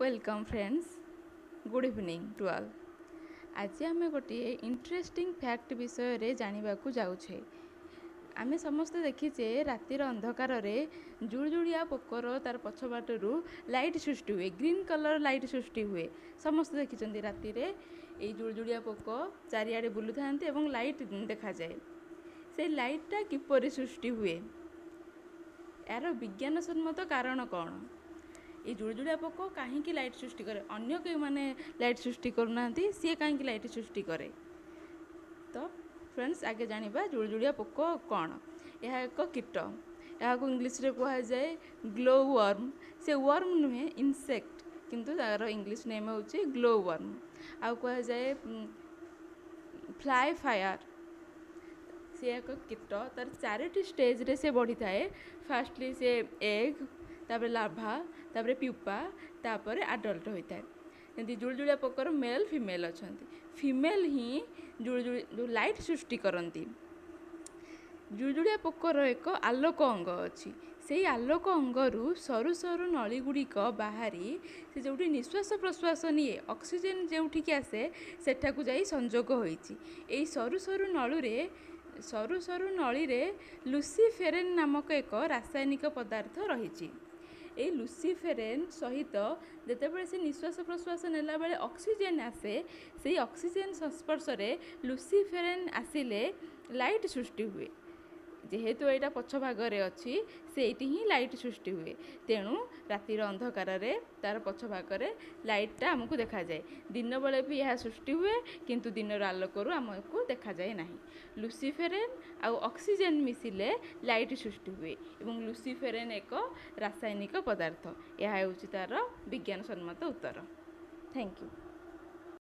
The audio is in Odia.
Welcome friends, good evening to all. ଆଜି ଆମେ ଗୋଟିଏ ଇଣ୍ଟରେଷ୍ଟିଂ ଫ୍ୟାକ୍ଟ ବିଷୟରେ ଜାଣିବାକୁ ଯାଉଛେ। ଆମେ ସମସ୍ତେ ଦେଖିଛେ, ରାତିର ଅନ୍ଧକାରରେ ଜୁଳୁଜୁଳିଆ ପୋକର ତାର ପଛ ବାଟରୁ ଲାଇଟ୍ ସୃଷ୍ଟି ହୁଏ, ଗ୍ରୀନ୍ କଲର୍ ଲାଇଟ୍ ସୃଷ୍ଟି ହୁଏ। ସମସ୍ତେ ଦେଖିଛନ୍ତି, ରାତିରେ ଏଇ ଜୁଳୁଜୁଳିଆ ପୋକ ଚାରିଆଡ଼େ ବୁଲୁଥାନ୍ତି ଏବଂ ଲାଇଟ୍ ଦେଖାଯାଏ। ସେଇ ଲାଇଟ୍ଟା କିପରି ସୃଷ୍ଟି ହୁଏ? ଏହାର ବିଜ୍ଞାନ ସମ୍ମତ କାରଣ କ'ଣ? ଏଇ ଜୁଳୁଜୁଳିଆ ପୋକ କାହିଁକି ଲାଇଟ୍ ସୃଷ୍ଟି କରେ? ଅନ୍ୟ କେଉଁମାନେ ଲାଇଟ୍ ସୃଷ୍ଟି କରୁନାହାନ୍ତି, ସିଏ କାହିଁକି ଲାଇଟ୍ ସୃଷ୍ଟି କରେ? ତ ଫ୍ରେଣ୍ଡସ୍, ଆଗେ ଜାଣିବା ଜୁଳୁଜୁଳିଆ ପୋକ କ'ଣ। ଏହା ଏକ କୀଟ। ଏହାକୁ ଇଂଲିଶରେ କୁହାଯାଏ ଗ୍ଲୋ ୱାର୍ମ। ସେ ୱାର୍ମ ନୁହେଁ, ଇନସେକ୍ଟ, କିନ୍ତୁ ତା'ର ଇଂଲିଶ ନେମ୍ ହେଉଛି ଗ୍ଲୋ ୱାର୍ମ। ଆଉ କୁହାଯାଏ ଫ୍ଲାଏ ଫାୟାର। ସେ ଏକ କୀଟ। ତାର ଚାରୋଟି ଷ୍ଟେଜରେ ସେ ବଢ଼ିଥାଏ। ଫାଷ୍ଟଲି ସେ ଏଗ୍, ତାପରେ ଲାର୍ଭା, ତାପରେ ପ୍ୟୁପା, ତାପରେ ଆଡଲ୍ଟ ହୋଇଥାଏ। ଯେମିତି ଜୁଳୁଜୁଳିଆ ପୋକର ମେଲ୍, ଫିମେଲ୍ ଅଛନ୍ତି। ଫିମେଲ୍ ହିଁ ଜୁଳୁଜୁଳି ଯେଉଁ ଲାଇଟ୍ ସୃଷ୍ଟି କରନ୍ତି। ଜୁଳୁଜୁଳିଆ ପୋକର ଏକ ଆଲୋକ ଅଙ୍ଗ ଅଛି। ସେଇ ଆଲୋକ ଅଙ୍ଗରୁ ସରୁ ସରୁ ନଳୀ ଗୁଡ଼ିକ ବାହାରି ସେ ଯେଉଁଠି ନିଶ୍ୱାସ ପ୍ରଶ୍ୱାସ ନିଏ, ଅକ୍ସିଜେନ୍ ଯେଉଁଠିକି ଆସେ, ସେଠାକୁ ଯାଇ ସଂଯୋଗ ହୋଇଛି। ଏଇ ସରୁ ସରୁ ନଳୀରେ ଲୁସିଫେରେନ୍ ନାମକ ଏକ ରାସାୟନିକ ପଦାର୍ଥ ରହିଛି। ଏଇ ଲୁସିଫେରେନ୍ ସହିତ ଯେତେବେଳେ ସେ ନିଶ୍ୱାସ ପ୍ରଶ୍ୱାସ ନେଲାବେଳେ ଅକ୍ସିଜେନ୍ ଆସେ, ସେଇ ଅକ୍ସିଜେନ୍ ସଂସ୍ପର୍ଶରେ ଲୁସିଫେରେନ୍ ଆସିଲେ ଲାଇଟ୍ ସୃଷ୍ଟି ହୁଏ। ଯେହେତୁ ଏଇଟା ପଛ ଭାଗରେ ଅଛି, ସେଇଠି ହିଁ ଲାଇଟ୍ ସୃଷ୍ଟି ହୁଏ। ତେଣୁ ରାତିର ଅନ୍ଧକାରରେ ତା'ର ପଛ ଭାଗରେ ଲାଇଟ୍ଟା ଆମକୁ ଦେଖାଯାଏ। ଦିନବେଳେ ବି ଏହା ସୃଷ୍ଟି ହୁଏ, କିନ୍ତୁ ଦିନର ଆଲୋକରୁ ଆମକୁ ଦେଖାଯାଏ ନାହିଁ। ଲୁସିଫେରେନ୍ ଆଉ ଅକ୍ସିଜେନ୍ ମିଶିଲେ ଲାଇଟ୍ ସୃଷ୍ଟି ହୁଏ ଏବଂ ଲୁସିଫେରେନ୍ ଏକ ରାସାୟନିକ ପଦାର୍ଥ। ଏହା ହେଉଛି ତା'ର ବିଜ୍ଞାନ ସମ୍ମତ ଉତ୍ତର। Thank you.